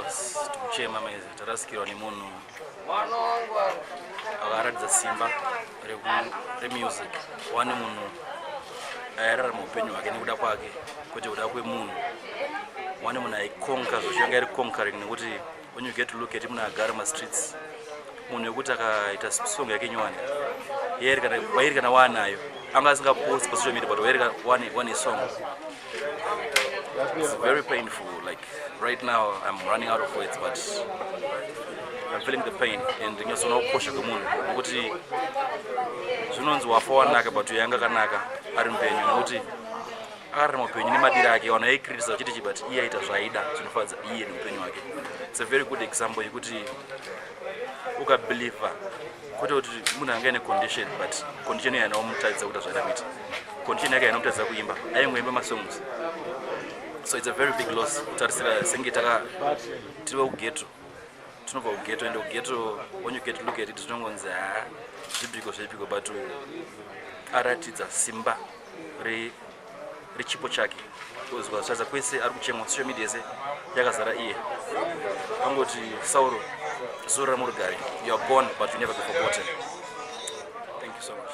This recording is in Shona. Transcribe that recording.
Yes, tikuchema maize, tarasikirwa nemunhu akaratidza simba remusic. Wane munhu airarama upenyu hwake nekuda kwake, kwete kuda kwemunhu. Wane munhu aiconquer zvocho, yanga iri conquering, nekuti when you get to look at munhu agara mastreets, munhu wekuti akaita song yake nyowani, wairi kana waanayo anga asingapost pasocial media, but wairi wane song. It's very painful. Like, right now I'm running out of words, but I'm feeling the pain and ndinyatsona kukosha kwemunhu, nekuti zvinonzi wafa wanaka, but yanga kanaka ari mupenyu, nekuti akararama upenyu nemadiri ake. Vanhu vaikritisa vachiti chi, but iye aita zvaaida zvinofadza iye neupenyu hwake. It's a very good example yekuti ukabelieva, kwete kuti munhu anga ine condition, but condition iyo yainomutadzisa kuita zvaida kuita, condition yake yainomutadzisa kuimba, aingoimba masongs. So it's a very big loss. Kutarisira senge taka tiri vekughetto, tinobva kughetto, ende kughetto, when you get to look at it, zvinongonzi ha, zvibiko zvibiko, but aratidza simba rechipo chake, because ukazvitarisa kwese ari kuchemwa, social media yese yakazara iye. Angoti, "Sauro, zorora murugare. You are gone, but you never be forgotten." Thank you so much.